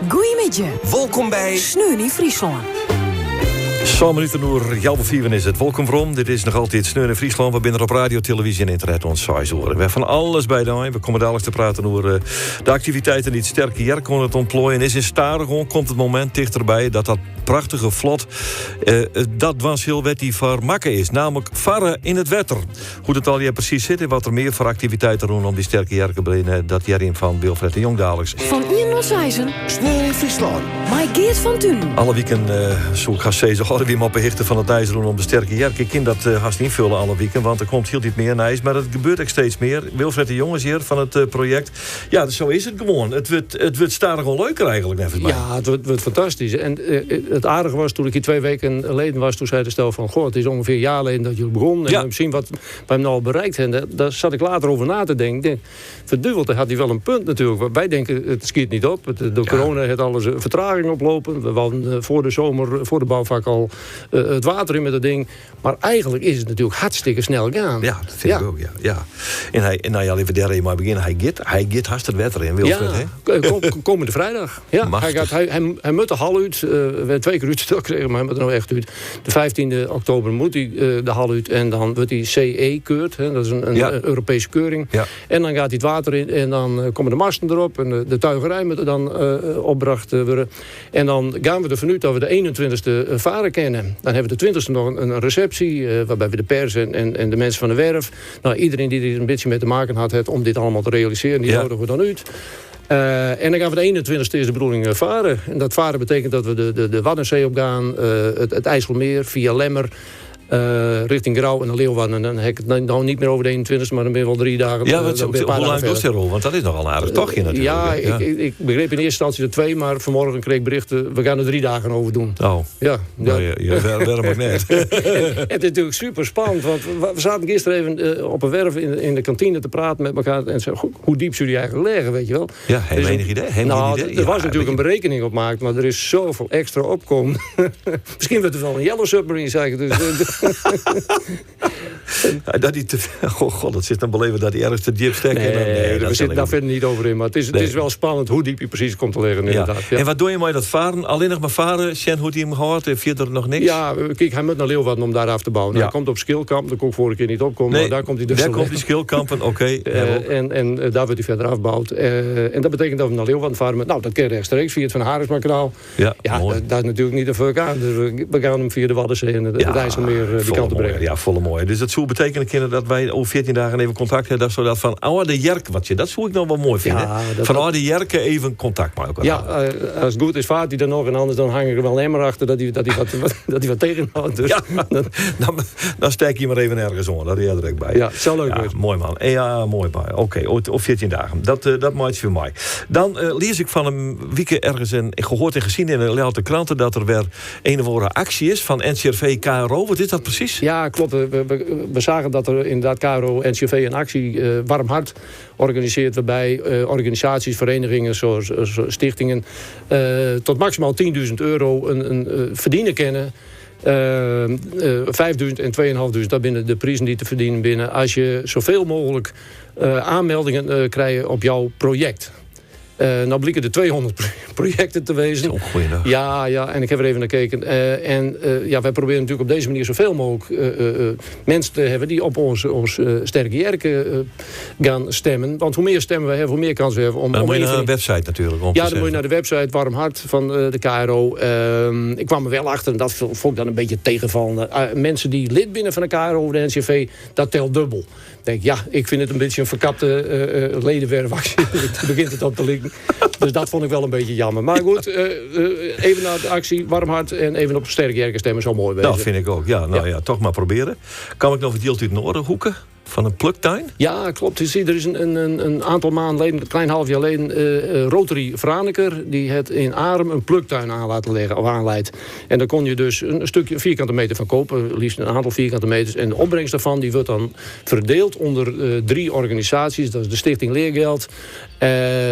Goeiemiddei. Wolkom by Sneon yn Fryslân. Sân minuten oer healwei fiven is it. Wolkom werom. Dit is noch altyd Sneon yn Fryslân. We binne der op radio, televyzje en ynternet oant seis oere. Wer fan alles by de ein. We komme daliks te praten oer eh, de aktiviteiten dy't Sterke Jerke oan it ontplooien is. En stadichoan komt it momint tichterby dat dat prachtige flot eh, dat dwaan sil wêr't dy foar makke is. Namelijk farre yn it wetter. Hoe't it allegear presys sit en wat der mear foar aktiviteiten rûnom dy Sterke Jerke binne, dat hearre jim fan Wilfred de Jong daliks. Fan ien oant seizen. Sneon yn Fryslân. Mei Geert van Tunen. Alle wiken soe ik hast sizze, hâlde wy him op 'e hichte fan it nijs rûnom de Sterke Jerke. Ik kin dat hast ynfulle alle wiken, want der komt hieltyd mear nijs, mar it gebeurt ek steeds mear. Wilfred de Jong is hjir fan it projekt. Ja, sa is it gewoan. It wurdt, it wurdt stadichoan leuker eigentlik, neffens my. Ja, it wurdt, wurdt fantastysk. En it aardige was, toen ik hier 2 weken geleden was, toen zei de stel van, goh, het is ongeveer een jaar geleden dat jullie begonnen. En misschien wat wij nou al bereikt hebben. Daar zat ik later over na te denken. Ik denk, verduiveld, daar had hij wel een punt natuurlijk. Want wij denken, het schiet niet op. Door corona heeft alles een vertraging oplopen. We wilden voor de zomer, voor de bouwvak al het water in met dat ding. Maar eigenlijk is het natuurlijk hartstikke snel gaan. Ja, dat vind ik ook, ja. Ja. En hy, nou ja, litte we dêr even mei begjinne. Hy giet, hy giet hast it wetter yn, Wilfred, Ja, hè? Komende vrijdag. Ja, hij Machtich. gaat, hij, hij, hij moet de hal uit. We hebben 2 keer uitstel gekregen, maar hij moet er nou echt uit. De 15e oktober moet hij de hal uit en dan wordt hij CE-keurd. Hè, dat is een Europese keuring. En dan gaat hij het water in en dan komen de masten erop en de tuigerij moet er dan opbracht worden. En dan gaan we ervan uit dat we de 21ste varen kennen. Dan hebben we de 20ste nog een receptie, waarbij we de pers en de mensen van de werf, iedereen die er een beetje mee te maken had, het om dit allemaal te realiseren, die nodigen we dan uit. En dan gaan we de 21ste is de bedoeling varen. En dat varen betekent dat we de Waddenzee op gaan, het IJsselmeer via Lemmer, richting Grou en de Leeuwarden. En dan heb ik het nou niet meer over de 21ste, maar dan ben je wel 3 dagen, Ja, want dan ben je een paar hoe lang dagen doet verder. die rol? Want dat is nogal een aardig tochtje natuurlijk, Ja, hè? ik begreep in eerste instantie de 2, maar vanmorgen kreeg ik berichten, we gaan er 3 dagen over doen. Oh. Ja, ja. Nou, ja, ja, waarom ook net. En het is natuurlijk super spannend, want we zaten gisteren even op een werf in de kantine te praten met elkaar en zeiden, goh, hoe diep zullen die eigenlijk liggen, weet je wel? Ja, geen enig idee, geen enig idee. Er was Ja, natuurlijk weet een je. berekening op gemaakt, maar er is zoveel extra opkomen. Misschien wordt het wel een yellow submarine, zeg ik. Dus, Ja, dat die te veel, oh god, dat zit dan beleven dat die ergens te diep steken. Nee, En dan, nee, we dat zitten zal daar ik verder niet over in. Maar het Nee. is wel spannend hoe diep je precies komt te liggen, inderdaad. Ja. En wat doe je met dat varen? Alleen nog maar varen? Sjen hoe die hem houdt en verder nog niks? Ja, kijk, hij moet naar Leeuwarden om daar af te bouwen. Hij komt op Skilkamp, daar kon ik vorige keer niet opkomen, Nee, maar daar komt hij dus daar te komt die liggen. Skilkampen, oké, hebben we ook. En daar wordt hij verder afgebouwd. En dat betekent dat we naar Leeuwarden varen. Maar, dat kan rechtstreeks via het Van Harinxmakanaal. Ja, Ja, mooi. daar is natuurlijk niet de fuck aan. Dus we gaan hem via de Waddenzee en Ja, het IJsselmeer die volle kant op mooi. brengen. Ja, volle mooi. Dus dat zou betekenen, kinderen, dat wij over 14 dagen even contact hebben. Dat zodat van oude Jerk, wat je, dat zou ik nog wel mooi vinden. Ja, dat Van dat oude Jerken even contact met elkaar Ja, houden. als het goed is, vaart hij dan nog. En anders dan hang ik er wel een emmer achter dat hij wat tegenhoudt. Dus Ja, dat dan steek je maar even ergens onder. Dat is er ook bij. Ja, het zou leuk Ja, worden. mooi man. Ja, mooi man. Oké, over 14 dagen. Dat maakt voor mij. Dan lees ik van een week ergens in, gehoord en gezien in de Ljouwerter kranten dat er weer een of andere actie is van NCRV KRO. Wat is dat precies? Ja, klopt. We zagen dat er inderdaad KRO, NCRV een actie Warm Hart organiseert, waarbij organisaties, verenigingen, zoals stichtingen tot maximaal tienduizend euro een verdienen kennen. 5.000 en tweeënhalfduizend, dat binnen de prijzen die te verdienen binnen. Als je zoveel mogelijk aanmeldingen krijgt op jouw project. Nou blikken er 200 projecten te wezen. Zo'n goeie dag. Ja, ja, en ik heb er even naar gekeken. En wij proberen natuurlijk op deze manier zoveel mogelijk mensen te hebben die op ons Sterke Jerke gaan stemmen. Want hoe meer stemmen we hebben, hoe meer kans we hebben Maar dan om moet je even naar de website natuurlijk. Om Ja, te dan moet je zeggen. naar de website Warm Hart van de KRO. Ik kwam er wel achter en dat vond ik dan een beetje tegenvallen. Mensen die lid binnen van de KRO of de NCRV, dat telt dubbel. Ik denk, ja, ik vind het een beetje een verkapte ledenwerfactie. Het begint het op te liggen. Dus dat vond ik wel een beetje jammer. Maar goed, even naar de actie, warm hart en even op Sterke Jerke stemmen, zou mooi wezen. Dat vind ik ook, ja. Toch maar proberen. Kan ik nog wat deelt uit Noorden hoeken? Van een pluktuin? Ja, klopt. Je ziet, er is een aantal maanden geleden, een klein half jaar geleden, Rotary Franeker, die het in Arum een pluktuin aan laten leggen, of aanleidt. En daar kon je dus een stukje vierkante meter van kopen, liefst een aantal vierkante meters. En de opbrengst daarvan die wordt dan verdeeld onder 3 organisaties. Dat is de Stichting Leergeld,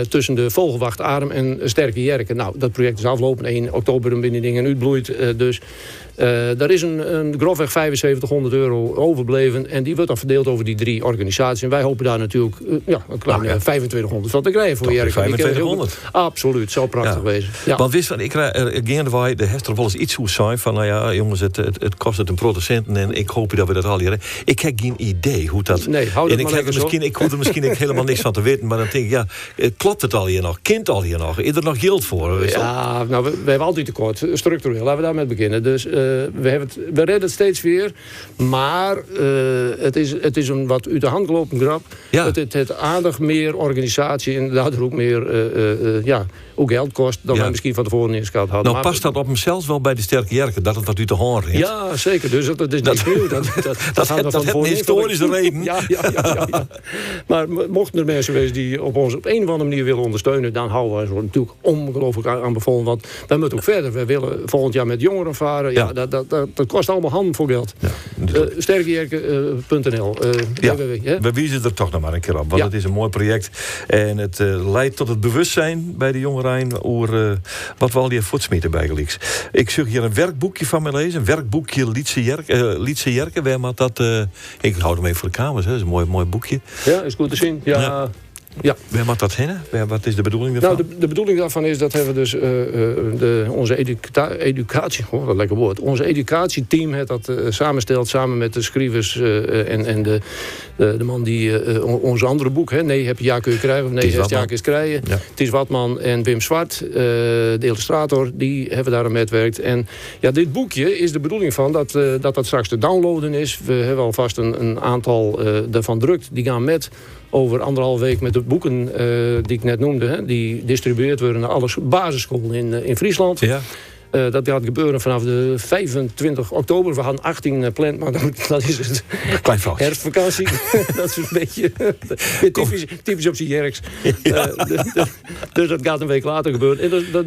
tussen de Vogelwacht Arum en Sterke Jerke. Dat project is afgelopen. 1 oktober een binnen dingen uitbloeit. Dus daar is een grofweg 7500 euro overbleven. En die wordt dan verdeeld over die die drie organisaties. En wij hopen daar natuurlijk ja, een kleine nou, ja. 2500 van te krijgen voor Jerke. 2500? Absoluut, zou prachtig ja. wezen. Ja. Want wist van, ik gaandewei, de heeft er wel eens iets hoe zijn van, nou ja, jongens, het kost het een producenten en ik hoop dat we dat al leren. Ik heb geen idee hoe dat. Nee, hou dat en ik heb er misschien, ik hoef er misschien helemaal niks van te weten, maar dan denk ik, ja, klopt het al hier nog? Kind al hier nog? Is er nog geld voor? Ja, nou, we hebben altijd tekort. Structureel, laten we daarmee beginnen. Dus we redden het steeds weer, maar het is een wat uit de hand gelopen grap. Ja. Het aardig meer organisatie en daardoor ook meer ja, ook geld kost dan wij misschien van tevoren ingeschat hadden. Nou, maar, past dat op hemzelf wel bij de Sterke Jerke, dat het wat uit de hand rent? Ja, zeker. Dus dat is niet nieuw. Dat heeft een historische reden. Ja. Maar mochten er mensen wezen die op ons op een of andere manier willen ondersteunen, dan houden we ons natuurlijk ongelooflijk aan bevolen. Want wij moeten ook verder. Wij willen volgend jaar met jongeren varen. Ja, dat kost allemaal handen voor geld. Ja, Sterkejerke.nl. Ja, we wijzen er toch nog maar een keer op. Want het is een mooi project. En het leidt tot het bewustzijn bij de jongerein over wat we al die voetsmieten bijgelijks. Ik zag hier een werkboekje van me lezen. Een werkboekje Lietse Jerke. Waar moet dat? Ik hou hem even voor de kamers. Hè. Dat is een mooi, mooi boekje. Ja, is goed te zien. Ja. Ja. Waar moet dat heen? Wat is de bedoeling daarvan? Nou, de bedoeling daarvan is dat hebben we dus onze educatie, oh, wat lekker woord. Onze educatieteam heeft dat samensteld samen met de schrijvers en de man die ons andere boek, hè, Nee, heb je ja kun je krijgen, of Nee, heeft ja kun je krijgen. Ja. Ties Watman en Wim Zwart, de illustrator, die hebben daar aan meegewerkt. En ja, dit boekje is de bedoeling van dat straks te downloaden is. We hebben alvast een aantal daarvan drukt. Die gaan met over 1,5 week met de boeken die ik net noemde, hè, die distribueerd worden naar alle basisscholen in Friesland. Ja. Dat gaat gebeuren vanaf de 25 oktober. We hadden 18 gepland, maar dat is het. Klein foutje. Herfstvakantie. Dat is een beetje typisch op zijn Jerks. Ja. Dus dat gaat een week later gebeuren. En dat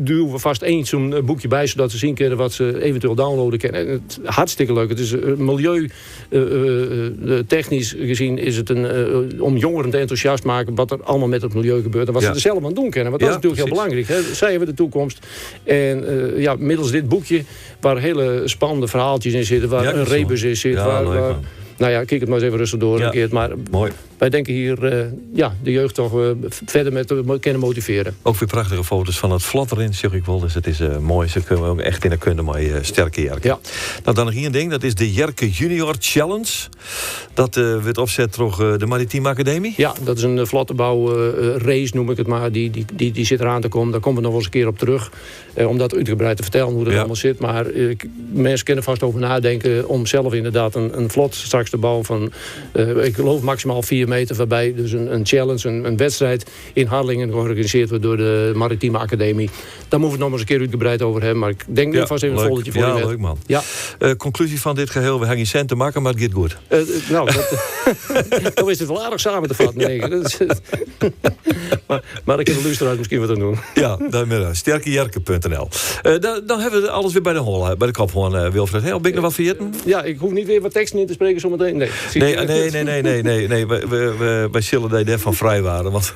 duwen we vast eens zo'n boekje bij, zodat ze zien kunnen wat ze eventueel downloaden kunnen. En het, hartstikke leuk. Het is milieu technisch gezien is het om jongeren te enthousiast maken wat er allemaal met het milieu gebeurt en wat ze er zelf aan doen kunnen. Want dat is natuurlijk heel belangrijk. Hè. Zij hebben de toekomst. En ja, middels dit boekje, waar hele spannende verhaaltjes in zitten, waar een rebus in zit. Ja, waar, nou ja, kijk het maar eens even rustig door een keer. Maar mooi. Wij denken hier de jeugd toch verder met te kunnen motiveren. Ook weer prachtige foto's van het vlot erin, zeg ik wel. Dus het is mooi. Ze kunnen ook echt in de kunde mooi sterke Jerke. Ja. Nou, dan nog één ding. Dat is de Jerke Junior Challenge. Dat werd opzet door de Maritieme Academie. Ja, dat is een vlottebouw race, noem ik het maar. Die zit eraan te komen. Daar komen we nog wel eens een keer op terug. Om dat uitgebreid te vertellen hoe dat allemaal zit. Maar mensen kunnen vast over nadenken om zelf inderdaad een vlot straks te bouwen van, ik geloof maximaal 4 meter, waarbij dus een challenge, een wedstrijd in Harlingen georganiseerd wordt door de Maritieme Academie. Daar moeten we het nog eens een keer uitgebreid over hebben. Maar ik denk nu vast even een foldertje voor je. Ja, leuk man. Ja. Conclusie van dit geheel, we hebben geen cent te maken, maar het gaat goed. Nou, dat is het wel aardig samen te vatten. Nee. Maar ik kan de luisteraars misschien wat aan doen. Ja, sterkejerke.nl. Dan hebben we alles weer bij de hol, bij de kop van Wilfred. Hey, ben ik nog wat vergeten? Ja, ik hoef niet weer wat teksten in te spreken zometeen. Nee, nee. Wij zullen daar van vrij waren, want